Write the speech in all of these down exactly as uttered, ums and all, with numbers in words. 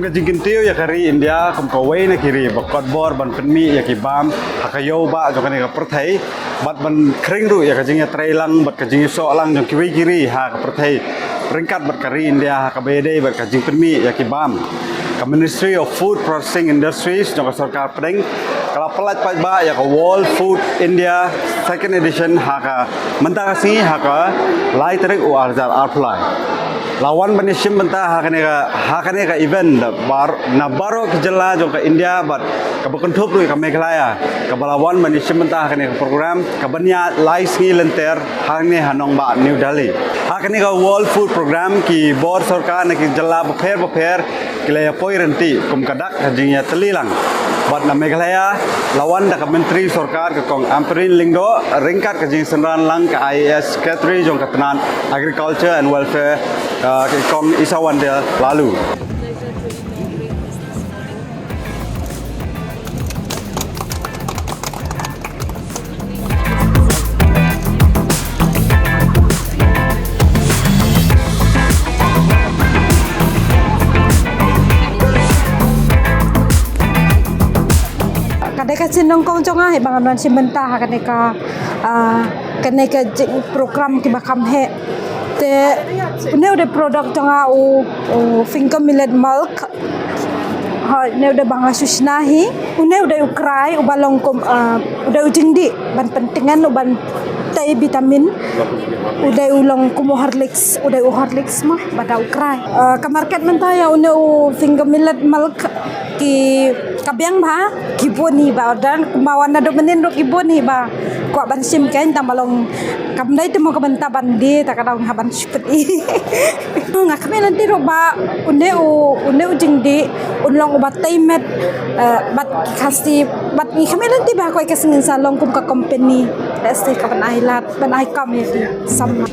Ka jingkyntiew ïa ka ri India kum kawei na ki ri ba kot bor ban pynmih ïa ki bam ha ka ïew ba jong kane ka pyrthei, bad ban khring ruh ïa ka jingïatreilang bad ka jingïasoh lang jong kiwei ki ri ha ka pyrthei ryngkat bad ka ri India ha kaba ïadei bad ka jingpynmih ïa ki bam. Ka Ministry of Food Processing Industries jong ka sorkar pdeng ka la pyllait paidbah ïa ka World Food India Second Edition ha ka mynta ka sngi ha ka lai tarik u arhajar arphew lai. La wan ban ïashim bynta ha kane ka, ha kane ka event da bar, na baroh ki jylla jong ka India bad kaba kynthup ruh ïa ka Meghalaya, kaba la wan ban ïashim bynta ha kane ka program kaba ïaid lai sngi lynter hangne ha nongbah New Delhi. Ha kane ka World Food Program ki bor sorkar na ki jylla bapher bapher ki la ïapoi ryntih kum ka dak ka jingïatylli lang. Bad na Meghalaya la wan da ka Myntri Sorkar ka Kong Ampareen Lyngdoh ryngkat ka jingsynran lang ka I A S Secretary jong ka tnat Agriculture and Welfare, uh, ka Kong Isawande Laloo. Ka dei ka sien nyngkong jong nga hi ba ngan wan shim bynta ha kane ka, ah, kane ka jing program kiba kham heh. Te une u dei product jong nga u, u finger millet milk. Hooid, une u dei ba nga shu shna hi. Une u dei u krai uba long kum, ah, u dei u jingdih ban pyntngen, u ban tei vitamin. U dei u long kum u Horlicks, u dei u Horlicks mo, ba da u krai. Ah, ka market mynta ïa une u finger millet milk ki ka biang bha, ki bun hi ba order, kumba wan naduh mynnin ruh ki bun hi ba kwah ban shim kein, tang ba long kam dei te mo ka bynta ban die, ta ka dang ha ban shipet i. Nga khmih lynti ruh ba une u, une u jingdih un long uba tei met, eh, bad ki khasi, bad ngi khmih lynti ba ha kawei ka sngi sa long kum ka company. Let's say ka ban ai lad, ban ai kam ïa ki samla.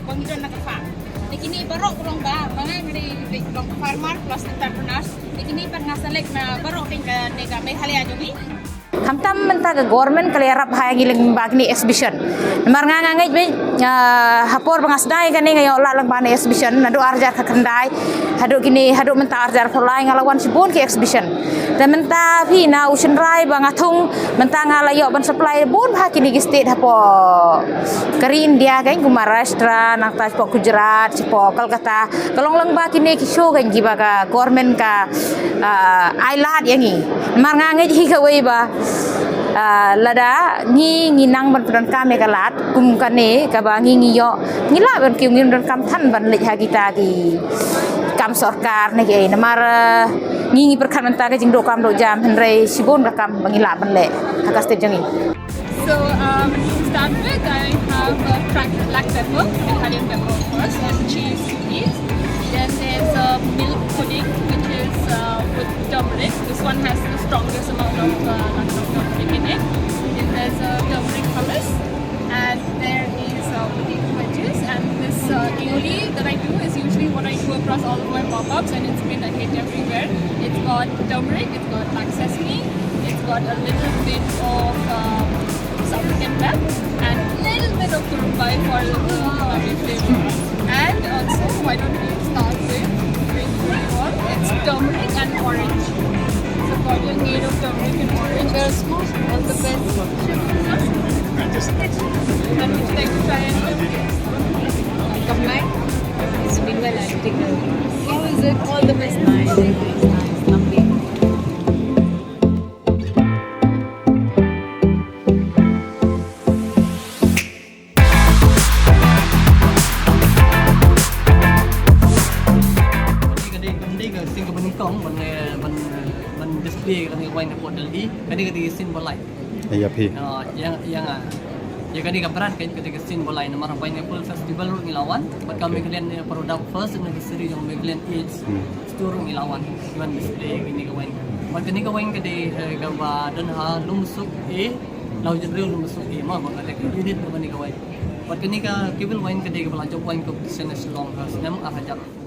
Ba ngi don na ka farm. Te kine baroh ka long ba, ba ngi ngi long farmer plus entrepreneurs. Te kine pat nga select na baroh pyn ka ne ka Meghalaya jong ngi. Khamtam mynta ka government ka la ïarap ha ngi lyngba kine exhibition. Namar nga nga ngeit ba, ah, ha por ba nga sdang ïa kane nga ïoh lad lyngba kane exhibition naduh arhajar khatkhyndai haduh kine, haduh mynta arhajar arphew lai nga la wan shibun ki exhibition. Te mynta phi na u shynrai ba nga thung mynta nga la ïoh ban supply bun bha kine ki state hapoh ka ri India, kein kum Maharashtra, nangta shapoh Gujarat, shapoh Kolkata. Ka long lyngba kine ki show kein kiba ka government ka, ah, ai lad ïa ngi. Namar nga ngeit hi kawei ba, ah, lada ngi, ngi nang ban pyndonkam ïa ka lad kum kane kaba ngi, ngi ïoh, ngi lah ban kiew, ngi donkam than ban leit ha kita ki kam sorkar ne kiei. Namar, ah, ngi, ngi pyrkhat mynta ka jingduh kam duh jam, hynrei shibun ka kam ba ngi lah ban leh ha ka state jong ngi. So, um, to start with, I have a cracked black pepper, Italian pepper, of course, and cheese to eat. Then there's a milk pudding, which is, uh, with turmeric. This one has the strongest amount of, uh, amount of turmeric in it. Then there's a turmeric hummus, and there is, uh, potato wedges. And this, uh, aioli that I do is usually what I do across all of my pop-ups, and it's been a hit everywhere. It's got turmeric, it's got black sesame, it's got a little bit of, um, South African black and a little bit of Kurumbai for a little umami flavor. And also, why don't we start with drinking all? It's turmeric and orange. It's a cordial made of turmeric and orange. Cheers. All the best. And would you like to try any of these? Come by. It's been well acting. How is it? All the best. Nice, nice, lovely. Ka dei, ka dei ka sien kaba nyngkong ban, eh, ban, eh, ban display ka dei ka wine hapoh Delhi. Ka dei, ka dei ka sien ba lai. Ïa phi. Ah, ïa, ïa nga. Ïa ka dei ka brand ka, ka dei ka sien ba lai namar Pineapple Festival ruh ngi la wan. Bad ka Meghalaya ne, for the first in the history jong Meghalaya Age. Hmm. Store ruh ngi la wan, ngi wan display kane ka wine. Bad kane ka wine ka dei, eh, kaba don ha Lumbsuk A, Lawjynriew Lumbsuk A, ma ba ka dei ka unit kaba ne ka wine. Bad kane ka Kibble wine ka dei kaba la jop wine competition ha Shillong ha snem ar hajar arphew.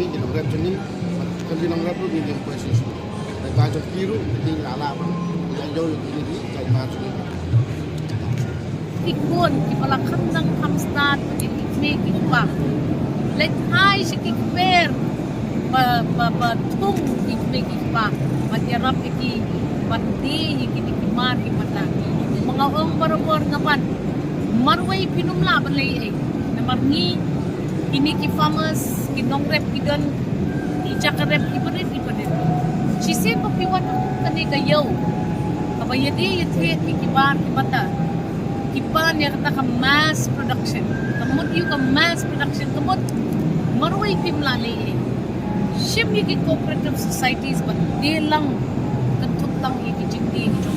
ngi ki nongrep jong ngi. Kan ki nongrep ruh ngi ki poi shisha. Bad ba jong ki ruh ngi la lah ban ïa ïoh ïa kine ki jait bar jong ngi. Ki khun kiba la kham dang kham stad bad ïa ki kmie ki kpa. Leit hai sha ki kper ba ba ba thung ki kmie ki kpa. Bad ïarap ïa ki ban die ïa kine ki mar ki mata. Ma nga ong barabor nga ban. Marwei phin ym lah ban leh ei. Namar ngi kine ki farmers ki nongrep ki don ki jaka rep ki barit ki barit. Shisien ba phi wan ha kane ka ïew kaba ïadie ïathied ïa ki bar ki mata. Ki pan ïa kata ka mass production. Ka mut ïa ka mass production ka mut marwei phim lah leh ei. Shim ïa ki cooperative societies ban die lang kynthup tang ïa ki jingdie.